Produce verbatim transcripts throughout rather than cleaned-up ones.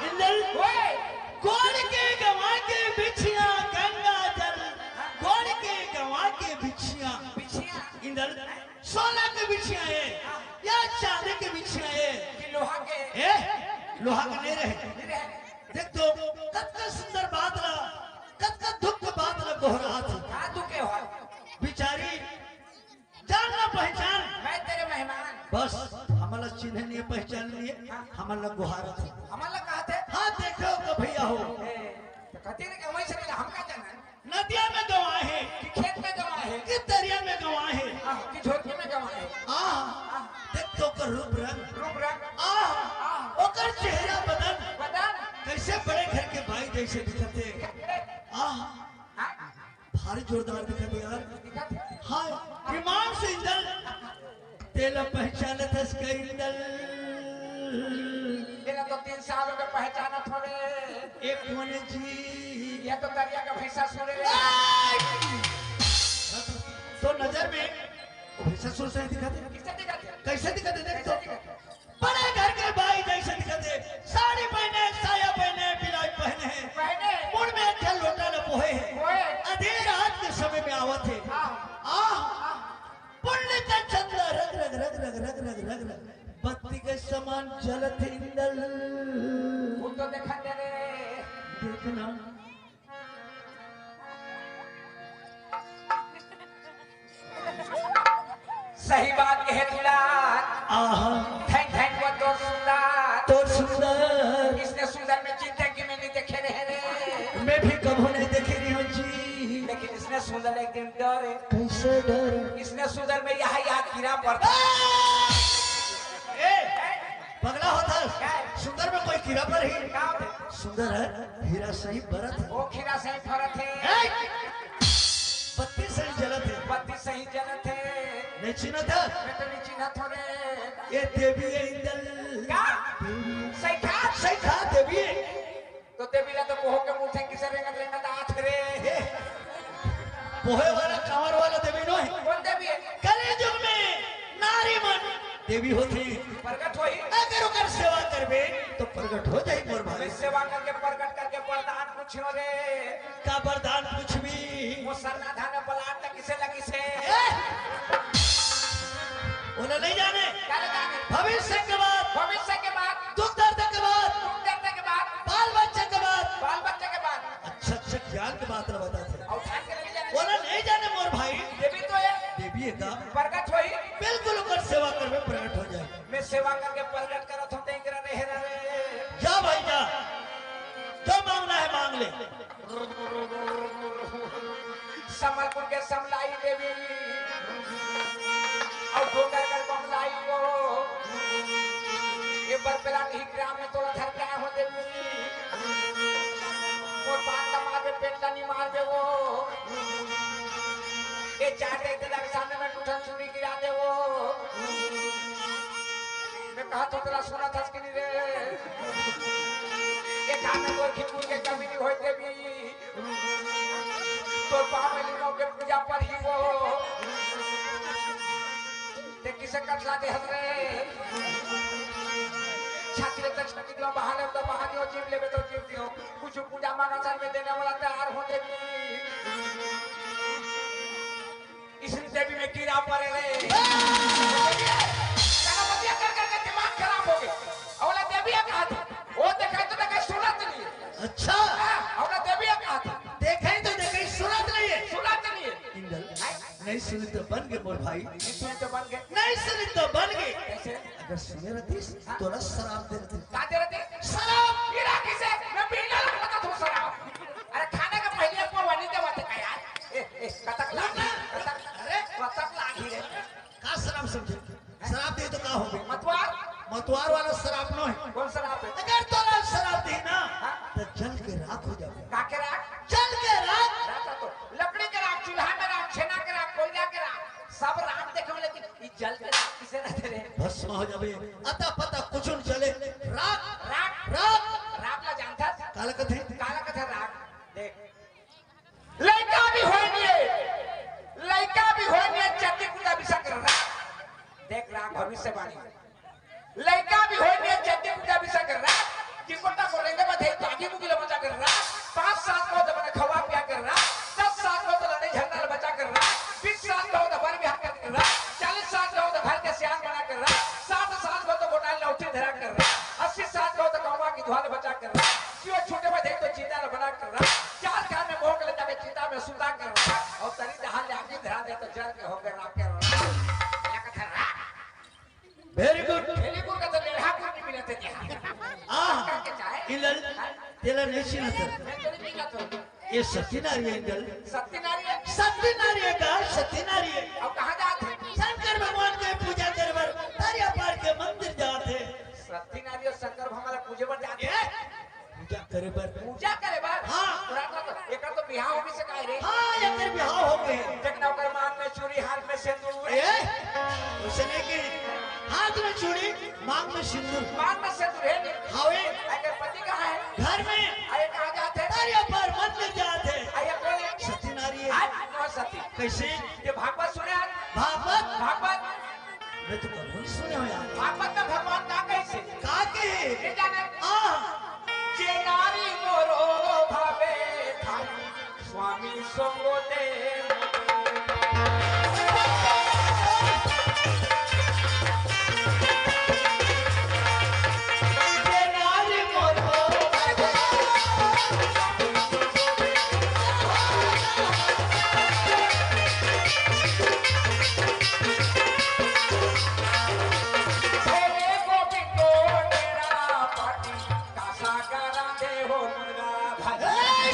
इंदल, ओए! गोड़ के गंवा के बिछिया गंगा जल, गोड़ के गंवा के बिछिया। बिछिया? इंदल, सोना के बिछिया हे या चांदी के बिछिया हे? कि लोहा के? ए, लोहा के नहीं रहे। नहीं रहे। देख तो, कतका सुंदर बात ला, कतका दुख के बात ला गोहरात हे। का दुख हे हो? बिचारी जान ना पहचान। मैं तेरे मेहमान। बस, हमला चिन्हे नहीं हे, पहचान नहीं हे, हाँ। हमला गोहारत हे। हमला कहत हे? हाँ, देखो तो भैया हो। ए, तो कहते रहे कि वहीं से मिला, हमका जाना है। नदिया में गंवा हे। कि खेत में गंवा हे। कि दरिया में गंवा हे। हाँ, कि झोंके में गंवा हे। हाँ, हाँ। देख तो ओकर रूप रंग। रूप रंग। हाँ, हाँ। ओकर चेहरा बदन। बदन। कैसे बड़े घर के बाई जैसे दिखत हे। हाँ। हाँ। भारी जोरदार दिखत हे यार। दिखत हे? हाँ, ईमान से इंदल, तेला पहचानत हस का इंदल? तेला तो तीन साल हो गए पहचानत हो रे। ए कोन जी? ये तो दरिया का भैंसा सुरे रे। ए! तो नजर में वो भैंसा सुर से दिखत हे? किससे दिखत हे? कैसे दिखत हे? देख तो। कैसे दिखत हे? बड़े घर के बाई जैसे दिखत हे, साड़ी पहने, साया पहने, ब्लाउज पहने हे, पहने। मुड़ में एक ठन लोटा ल बोहे हे। बोहे। आधी रात के समय में आवत हे। हाँ। आ, हाँ। पुण्य का चंदा रग रग रग रग, बत्ती के समान जलत हे इंदल। वो तो देखत हे रे। देखना। सही बात कहे दुलार। आहा। धन धन वो तोर सुंदर। तोर सुंदर। इसने सुंदर में जिंदगी में नहीं देखे रहे रे। मैं भी कभू नहीं देखे रही हूँ जी। लेकिन इसने सुंदर एक दिन डरे। कैसे डरे? इसने सुंदर में यहाँ, यहाँ कीड़ा पड़ता। ए! पगला होत हस? का? सुंदर में कोई कीड़ा पड़ही? का होथे? सुंदर हे, हीरा सही बरत हे। ओ हीरा सही बरत हे। ए! बत्ती सही जलत हे। बत्ती सही जलत हे। नहीं चिन्हत हस? मैं तो नहीं चिन्हत हों रे। ये देवी हे इंदल। का? देवी। सही कहा? सही कहा देवी हे। तो देवी ला तो बोह के मुठे किसे रेंगत रेंगत आत रे। ए, बोहे वाला कांवर वाला देवी नोहे। कोन देवी हे? कलयुग में नारी मन देवी होथे। प्रगट होही। अगर ओकर सेवा करबे तो प्रगट हो जाही मोर भाई। मैं सेवा करके प्रगट करके वरदान पूछियो रे। का वरदान पूछबी? वो सरना धान पलाट तक किसे लगिस हे? ए! ओला नहीं जाने। का नहीं जाने? भविष्य के बात। भविष्य के बात। दुख दर्द के बात। दुख दर्द के बात। बाल बच्चा के बात। बाल बच्चा के बात। अच्छा, अच्छा, ज्ञान के बात ला बताथे। अउ ध्यान के नहीं जाने। ओला नहीं जाने मोर भाई। देवी तो हे। देवी हे का? प्रगट होही। बिल्कुल ओकर सेवा करबे, प्रगट हो जाही। मैं सेवा करके प्रगट करत हों, तें करा रहे रे। जा भाई जा, जो मांगना हे मांग ले। संबलपुर के समलाई देवी अउ डोंगरगढ़ बमलाई वो, ये बरपेला नहीं ग्राम में तोला धर के आए हों देवी। मोर बात ला मारबे, पेट ला नहीं मारबे वो। ये चार एक दिन सामने में टूटन चूड़ी गिरा दे वो। मैं कहा तो तेरा सुना था कि नहीं रे? ये जाने तोर खिचड़ी के कमी नहीं होई देवी। तोर पाँव में लीनो के पूजा पर ही वो। ते किसे कटला दे हस रे? छाती ले तक छाती दियो, बहाने तो बहा दियो, जीव लेबे तो जीव दियो। कुछ पूजा मांगा सर में देने वाला तैयार हों देवी। इसने देवी में कीड़ा पड़े रे। गणपतिया कर कर के दिमाग खराब हो गया। अउ ओला देवी कहा था, वो देखे तो देखे, सुनत नहीं है। अच्छा। हाँ, अउ ओला देवी कहा था। देखे तो देखे, सुनत नहीं है। सुनत नहीं है। इंदल, हैं? नहीं सुनी तो बन गए मोर भाई। नहीं सुनी तो बन गए। नहीं सुनी तो बन गए। कैसे? अगर सुने रहतीस, हाँ। तो ना शराब दे रहतीस। का दे रहतीस? शराब। हीरा किसे? मैं पीने लगता था शराब। अरे खाने के पहले एक बार वही देवा थे का यार? ए, ए, कतक लागी, कतक, अरे, कतक लागी रे। का शराब समझे? शराब दे तो का होगे? मतवार? मतवार वाला शराब नोहे। कौन शराब है? अगर तोला शराब दी ना, हाँ? तो जल के राख हो जाबे। का के राख? जल के राख। राख तो लकड़ी के राख, चूल्हा में राख, छेना के राख, कोयला सब राख देखे, लेकिन ई जल के राख किसे रहते रे? भस्म हो जाबे। अता पता कुछ न चले। राख, राख, राख। राख ला जानथस? काला कथे? काला कथे राख। देख, लइका भी होय निये, लइका भी होय निये, चड्डी कुर्ता बिसा के राख। देख, राख भविष्यवाणी। लइका भी होय निये, चड्डी कुर्ता बिसा के राख। टिकोटा को रेंगे में धई, तागी मुगी ल बचा के राख। पाँच साल को तो बने खवा पिया के राख। दस साल को तो लड़ाई झगड़ा ल बचा के राख। बीस साल को तो बर बिहाव कर के राख। चालीस साल को तो घर के सियान बना के राख। साठ साल को तो गोटाल लौठी धरा के राख। अस्सी साल को तो कौवा की धुआ ल बचा के राख। जियो छूटे में धई तो जिंदा ल बना के राख। चार खान में मोह के ले जाके चिता में सुता के राख। अउ तरी दहा ले आगी धरा दे तो जर के होके राख के राख। या कथे राख। Very good। Very good का तो लेढ़ा को नहीं मिलते क्या? आ, करके चाहे। इंदल, तेला नहीं चिन्हत। मैं तो नहीं मिला तो। ये सती नारी है, इंदल। सती नारी है? सती नारी है का? सती नारी है। अब कहाँ जात है? शंकर भगवान के पूजा करे बर तारिया पार के मंदिर जात है। सती नारी और शंकर भगवान पूजे बर जात है? ये? पूजा करे बर। पूजा करे बर? हाँ। तोरा तो, एकर तो बिहाव हो गइसे काय रे? हाँ, एकर बिहाव हो गए। देख ना, ओकर मांग में चूड़ी, हाथ में सिंदूर। ए? उसे नहीं के हाथ में चूड़ी, मांग में सिंदूर। मांग में सिंदूर है नहीं? हाँ, वे। एकर पति कहाँ है? घर में। आ, ये कहाँ जात है? अरे, पर मंदिर जात है। आ, ये कौन है? सती नारी है। आज कौन सती? कैसे? ये भागवत सुने आज? भागवत? भागवत। मैं तो कबहुँ नहीं सुने हो यार। भागवत में भगवान का कैसे? का कहे? ये जाने। हाँ। जे नारी मोरो भावे थाई स्वामी संगोते। जे नारी मोरो भोले गोविंदो तेरा पाटी, कासा करा दे हो मुर्गा भाई। ए!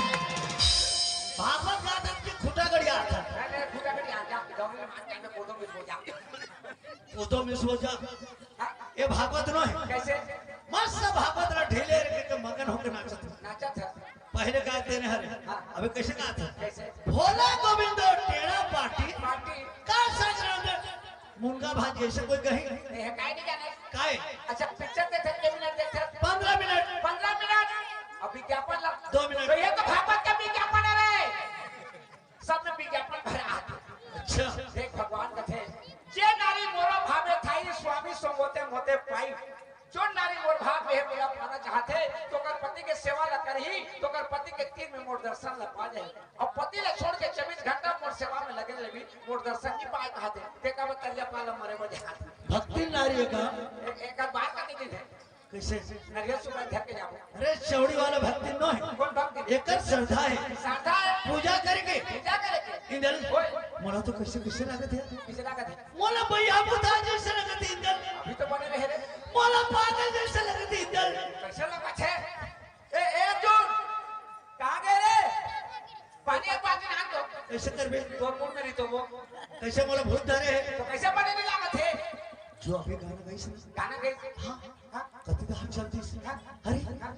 भागवत गाथस कि खूंटा गड़ियाथस? अरे, खूंटा गड़ियाथस, जा, जमीन में हाथ डाल के कोदो में सो जा। कोदो में सो जा। हाँ? ये भागवत नो है। कैसे? मस्त भागवत ला ढीले रे के मगन होके नाचत है। नाचत है। पहले गाते रहे हरे। हाँ। अबे कैसे गाते हैं? कैसे? भोला गोविंदो टेढ़ा पाटी, पाटी। कासा करा दे मुर्गा भाजी, ऐसे कोई कही? नहीं है, काहे नहीं जाने? काहे? अच्छा, पिक्चर देखे के मिनट देखे? पन्द्रह मिनट। पन्द्रह मिनट। अब विज्ञापन ला। दो मिनट। तो ये तो भागवत का विज्ञापन है रे। सब में विज्ञापन भरा है। अच्छा। देख भगवान कथे, जे नारी मोरो भावे थाई स्वामी संगोते मोते पाई। जो नारी मोर भाव में हे, मोला पाना चाहथे, तो ओकर पति के सेवा ला करही, तो ओकर पति के तीर में मोर दर्शन ला पा जाही। अब पति ला छोड़ के चौबीस घंटा मोर सेवा में लगे रही, मोर दर्शन नहीं पाए कहथे, तेका में तरिया पाला मरे बजे हाथ। भक्ति नारी है का? एक, एक बार का दिन है। कैसे? नरियल सुपारी धर के जाबो। अरे, चौड़ी वाला भक्ति नो है। कौन भक्ति? एकर श्रद्धा है। श्रद्धा है। पूजा करके। पूजा करके। इंदल, ओए। मोला तो कैसे, कैसे लागत है? कैसे लागत है? मोला भैया बुता जैसे लगत इंदल। अभी तो बने रहे रे। मोला पागल जैसे लगत इंदल। कैसे लगत है? ए, ए अर्जुन, कहाँ गए रे? पानी, एक बाल्टी नहा दो। कैसे करबे? तो मुंह में रही तो वो। कैसे मोला भूत धरे है? तो कैसे बने नहीं लागत है? जो अभी गाना गाइस ना। गाना गाइस? हाँ। हाँ। कति दा चलती से। हाँ। अरे, हाँ।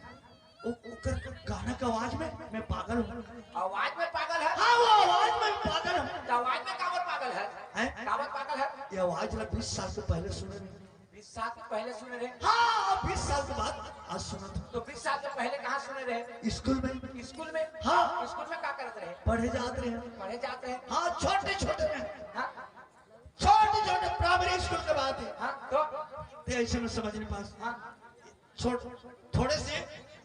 ओ, ओकर गाना के आवाज में मैं पागल हूँ। आवाज में पागल है? हाँ, वो आवाज में पागल हूँ। तो आवाज में काबर पागल है? हैं? काबर पागल है? ये आवाज ला बीस साल से पहले सुने रहे। बीस साल से पहले सुने रहे? हाँ, बीस साल के बाद आज सुनत हूँ। तो बीस साल से पहले कहाँ सुने रहे? स्कूल में। स्कूल में? हाँ। स्कूल में का करत रहे? पढ़े जात रहे। पढ़े जात रहे? हाँ, छोटे छोटे रहे। हाँ। छोटे छोटे प्राइमरी स्कूल के बात है। हाँ, तो? ते ऐसे में समझ नहीं पास। हाँ। छोड़, थोड़े से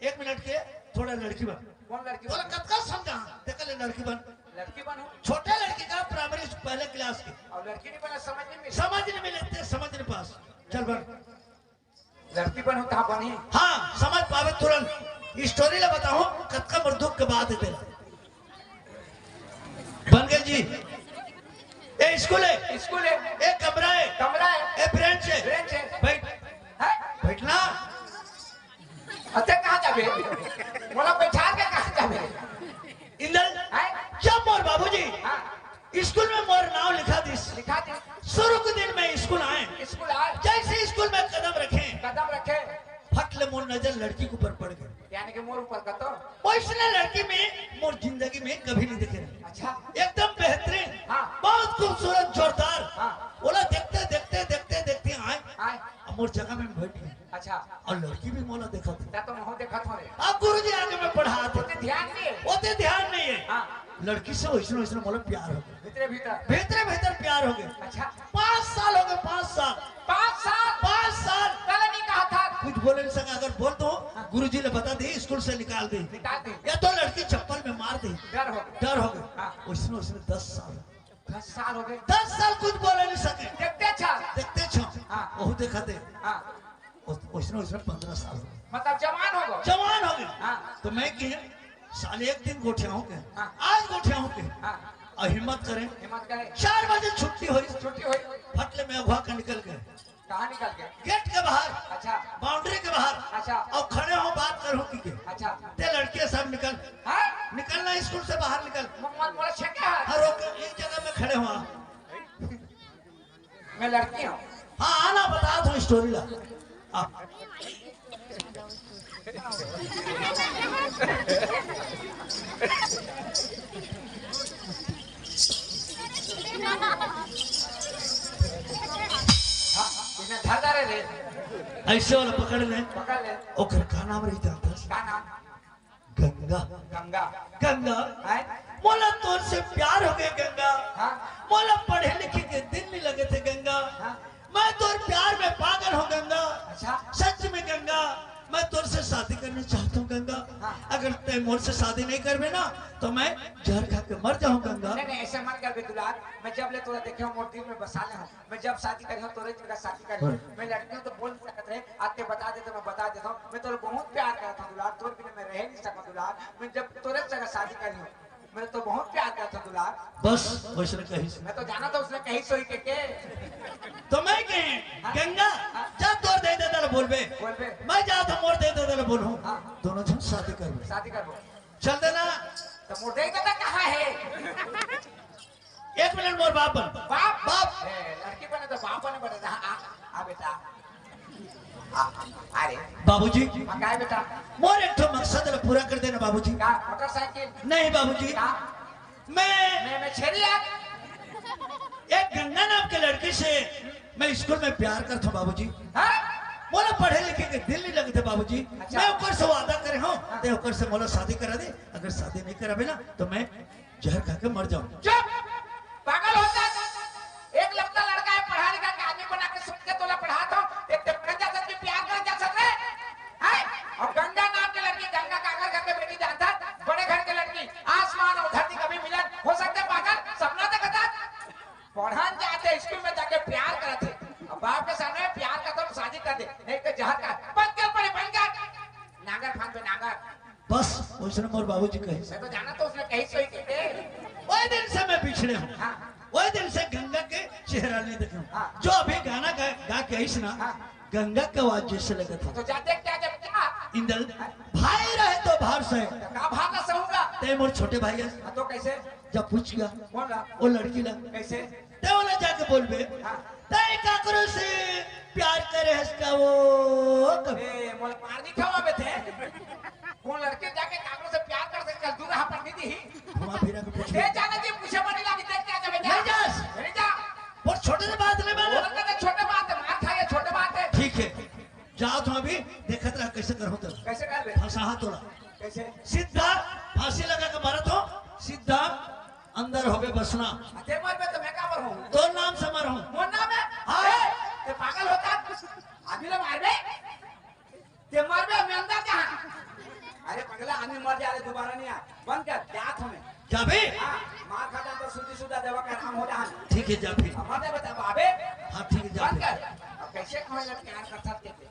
एक मिनट के थोड़ा लड़की बन। कौन लड़की बोला, बन? कतका समझा? देखा ले, लड़की बन। लड़की बन हो? छोटे लड़की का प्राइमरी पहले क्लास की। और लड़की नहीं बना, समझ नहीं मिली। समझ नहीं मिले, ते समझ नहीं पास। चल बन। लड़की बन हो, कहाँ बनी? हाँ, समझ पावे तुरंत। स्टोरी ला बताओ, कतका मोर दुख के बात है तेरा। बन गए जी। ए स्कूल है। स्कूल है। ए कमरा है। कमरा है। ए ब्रेंच है। ब्रेंच है। बैठ। हैं? बैठना। अच्छा, कहाँ जाबे? मोला बैठा के कहाँ जाबे? इंदल, हैं? जब मोर बाबूजी हाँ। स्कूल में मोर नाम लिखा दिस, लिखा दिस। शुरू के दिन में स्कूल आए, स्कूल आए। जैसे स्कूल में कदम रखे, कदम रखे। फट ले मोर नजर लड़की के ऊपर पड़ गई। यानी कि मोर ऊपर कतो? वैसने लड़की में मोर जिंदगी में कभी नहीं देखे रहे। अच्छा। एकदम बेहतरीन। हाँ। बहुत खूबसूरत, जोरदार। हाँ। ओला देखते, देखते, देखते, देखते आए। आए। अब मोर जगह में बैठ गए। अच्छा। और लड़की भी मोला देखत हे। त तो महूँ देखत हों रे। अब गुरुजी आगे में पढ़ात हे। ओते ध्यान नहीं हे। ओते ध्यान नहीं हे। हाँ। लड़की से वैसने, वैसने मोला प्यार हो गया। भीतरे भीतर। भीतरे भीतर प्यार हो गया। अच्छा। पाँच साल हो गए, पाँच साल। पाँच साल? पाँच साल। पहले नहीं कहा था। कुछ बोले नहीं सका, अगर बोल दो, हाँ। गुरुजी ने बता दी, स्कूल से निकाल दी। निकाल दी। या तो लड़की चप्पल में मार दी। डर हो गया। डर हो गया। हाँ। वैसने, वैसने दस साल। दस साल हो गए। दस साल कुछ बोले नहीं सके। देखते अच्छा। देखते अच्छा। हाँ। वहू देखा दे। हाँ। उस-, उसने, उसने पन्द्रह साल हो गए। मतलब जवान हो गए। जवान हो गए। हाँ। तो मैं कहे, "साले एक दिन गोठियाहूँ के, हाँ। आज गोठियाहूँ के।" हाँ। और हिम्मत करें। हिम्मत करें। चार बजे छुट्टी हुई। छुट्टी हुई। फट ले मैं अगवा के निकल गए। कहाँ निकल गए? गेट के बाहर। अच्छा। बाउंड्री के बाहर। अच्छा। और खड़े हो, बात करूँ की के। अच्छा। ते लड़के सब निकल। हाँ? निकलना स्कूल से बाहर निकल। म-, म-, मोला छेके हाथ। हाँ, रोक, एक जगह में खड़े हो आप। मैं लड़की हूँ। हाँ, आना, बता दो स्टोरी ला। आ। हाँ, इसने धर डारे रे। ऐसे वाला पकड़ ले। पकड़ ले। ओकर का नाम रही जानता? का नाम? गंगा। गंगा। गंगा। हैं? मोला तोर से प्यार हो गए गंगा। हाँ। मोला पढ़े लिखे के दिन नहीं लगे थे गंगा। हाँ। मैं तोर प्यार में पागल हूँ गंगा। अच्छा। सच में गंगा, मैं तोर से शादी करना चाहता हूँ गंगा। हाँ। अगर तय मोर से शादी नहीं करबे ना, तो मैं जहर खा के मर जाऊँ गंगा। नहीं, नहीं, ऐसे मत करबे दुलार। मैं जब ले तोला देखे हूँ, मोर दिल में बसा ले हूँ। मैं जब शादी करी हूँ, तोरे जगह शादी करी हूँ। हाँ। मैं लड़की हूँ तो बोल नहीं सकत रहे, आज ते बता देते, मैं बता देता हूँ। मैं तोरे बहुत प्यार करता हूँ दुलार, तोरे बिना मैं रह नहीं सकता दुलार। मैं जब तोरे जगह शादी करी हूँ, मैं तो बहुत प्यार करता हूँ दुलार। बस, वैसने कहिस। मैं तो जाना था उसने कही सोई के, के। तो मैं कहे, हाँ। गंगा, हाँ। जा तोर दे दे दल बोलबे। बोलबे। मैं जा तो मोर दे दे दल बोलूँ। हाँ। दोनों झन शादी करबे। शादी करबो। चल देना। तो मोर दे दे कहाँ है? एक मिनट, मोर बाप बन। बाप? बाप। ए, लड़की बने तो बाप बने, बने। हाँ, आ, आ बेटा। आ, आ, आ रे। बाबूजी। हाँ, काय बेटा? मोर एक ठो मकसद ला पूरा कर देना बाबूजी। का? मोटरसाइकिल? नहीं बाबूजी। का? मैं मैं, मैं छेरी यार। एक गंगा नाम के लड़की से मैं स्कूल में प्यार करता हूँ बाबूजी। हाँ? मोला पढ़े लिखे के दिल नहीं लगते बाबूजी। अच्छा। मैं ओकर से वादा करे हूँ, हाँ। ते ओकर से मोला शादी करा दे। अगर शादी नहीं कराबे ना, तो मैं जहर खा के मर जाऊँ। चुप! पागल हो जा। एक लत्ता लड़का है, पढ़ा लिखा के आदमी बना के सोच के तोला पढ़ात हो, एक ते गंजा सच के प्यार कर जा सक रहे? हैं? और गंगा नाम के लड़की, गंगा काकर घर के बेटी जानता, बड़े घर के लड़की, आसमान और धरती कभी मिलन हो सकते पागल? सपना देखता? पढ़न जाते, स्कूल में जाके प्यार करते। अब बाप के सामने प्यार का तो शादी कर दे, नहीं तो जहर का। बंद कर परे, बंद कर। नागर फान पे नागर। बस, वैसने मोर बाबूजी कहिस। मैं तो जाना तो उसने कही सोई के। वही दिन से मैं बिछड़े हूँ। हाँ। वही दिन से गंगा के चेहरा नहीं देखे हूँ। हाँ। जो अभी गाना गा, गा के आइस ना, हाँ। गंगा के आवाज जैसे लगत हे। तो जाते क्या जब क्या? इंदल, भाई रहे तो भार से। का भार ना सहूंगा? ते मोर छोटे भाई है। हाँ, तो कैसे? जब पूछ गया। कौन ला? वो लड़की ला। कैसे? ते ओला जाके बोलबे। हाँ। ते काकरो से प्यार करे हस का वो? ए, मोला मार नहीं खवाबे थे। कौन लड़के जाके काकरो से प्यार कर सकता है? दूर हाथ पकड़ दी। घुमा फिरा के पूछ ले। ए, जाना जी, पूछे बड़ी लागी, देख क्या जब नहीं जास। नहीं जा। वो छोटे से बात नहीं मानो। वो कहते छोटे बात है, मार खाइए, छोटे बात है। ठीक है। जाओ तुम अभी, देखत रहा कैसे करो तो। कैसे कर बे? फंसा हाथ तोड़ा। कैसे? सीधा फांसी लगा के मारा तो, सीधा अंदर होबे बसना। आ, ते मरबे तो मैं का मरहूं? तोर नाम से मरहूं। मोर नाम है? हाँ। ए, ते पागल होता? आदमी ला मारबे? ते मरबे, मैं अंदर जहां। अरे पगला, आदमी मर जा रे, दोबारा नहीं आ। बंद कर, जात हमें। जाबे? हाँ, मार खा जा तो सुधी सुधा दवा का आराम हो जा। ठीक है, जा फिर। अब मत बता बाबे। हाँ, ठीक है, जा बंद फिर। कर। अब कैसे कहे लग प्यार कर सकते थे?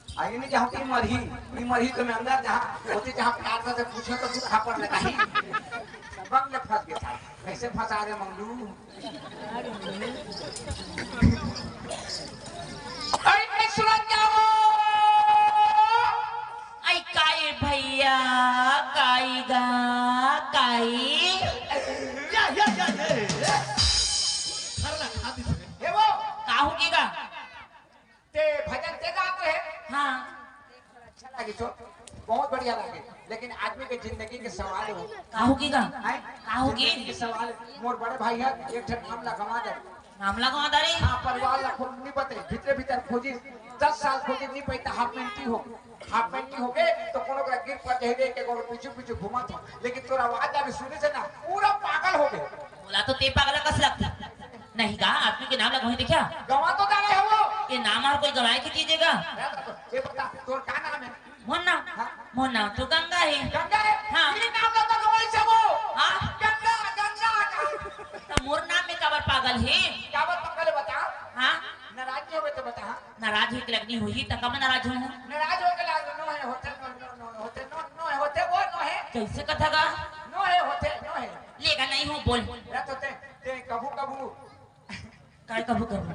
आगे नहीं जहाँ की मरही, ये मरही तो मैं अंदर जहाँ होते जहाँ प्यार से पूछे तो तू कहाँ पर लगा ही? बंद में फंस गया था। कैसे फंसा रे मंगलू? अरे, मैं सुरत जाओ। आई काई भैया, काई गा, काई। या, या, या, या, या। खरला खा दी थे। हे वो। काहू की गा? ते भजन ते गात रहे। हाँ। अच्छा लगे छो, बहुत बढ़िया लगे। लेकिन आदमी के जिंदगी के सवाल हो। का होगे गा? हैं? का होगे? जिंदगी के सवाल। मोर बड़े भाई हे, एक ठन नाम ला गंवा दे। नाम ला गंवा दे रे? हाँ, परिवार ला खोज नहीं बते, भीतरे भीतर खोजी, दस साल खोजी नहीं पाई, त हाफ पैंटी हो, हाफ पैंटी हो गे, तो कोनो का गिर पर जही रे के कोनो पीछू पीछू घूमत हो, लेकिन तोर आवाज अभी सुने से ना पूरा पागल हो गे। बोला तो ते पागल कस लगथे। नहीं गा, आदमी के नाम ला गंवाही देखा। गंवा तो डारे हो वो। ये नाम हर कोई गंवाए के चीज हे गा। ये बता, तोर का नाम हे? मोर नाम? हाँ। मोर नाम तो गंगा हे। गंगा हे? हाँ। ये नाम ला तो गंवाही से वो। हाँ। गंगा, गंगा, गंगा। त मोर नाम में काबर पागल हे? काबर पागल हे बता? हाँ। नाराज नहीं होबे तो बता, हाँ। नाराज होय के लगनी होही, त काबर नाराज होहूँ? नाराज होय के लाग, नो हे, होथे, नो, नो, नो, होथे, नो, नो हे, होथे, वो नो हे। कइसे कथा गा? नो हे, होथे, नो हे। ले गा, नहीं हों, बोल। या तो ते, ते कभू, कभू। काय कभू, कभू?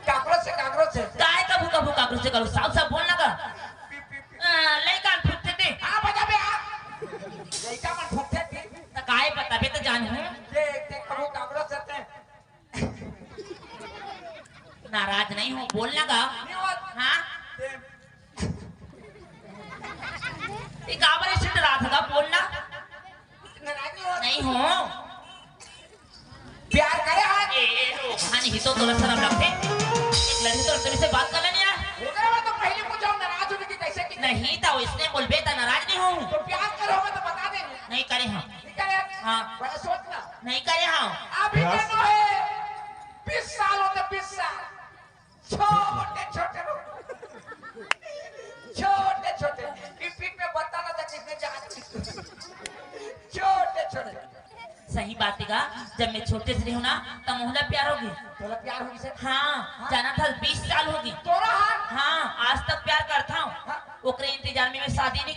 काकरो से, काकरो से। काय कभू, कभू, काकरो से करो? साफ, साफ बोल ना गा। पी, पी, पी। अ, लइका फुकथे ते। हाँ, बता बे, हाँ। लइका मन फुकथे ते। त काय बताबे त जानहूँ। ते, ते कभू काकरो से ते। नाराज नहीं हों, बोल ना गा। नहीं हों। हाँ? ते ये काबर ऐसे डरात हे गा, बोल ना। नाराज नहीं हों। नहीं हों। प्यार करे हस। ए, ए, ओ, कहानी ही तो तोला शरम लगथे। एक लड़की तो लड़की से बात कर लेने यार। ओकरे बाद तो पहले पूछो नाराज होने की कैसे की। नहीं त वइसने बोलबे त नाराज नहीं हों। तो प्यार करे होबे तो बता दे। नहीं करे हँव। नहीं करे? हाँ। बड़ा सोच ना। नहीं करे हँव। अभी नो हे, बीस साल होथे, बीस साल। छोटे छोटे लोग, छोटे छोटे। ये पीठ में बताना था किसने जान ली। छोटे छोटे। सही बात हे गा, जब मैं छोटे से रही हूँ ना, तब मोला प्यार होगे। तोला प्यार होगे से? हाँ, हाँ? जानथस, बीस साल होगे। तोला हाँ? हाँ, आज तक प्यार करथँव। हाँ। ओकरे इंतजार में मैं शादी नहीं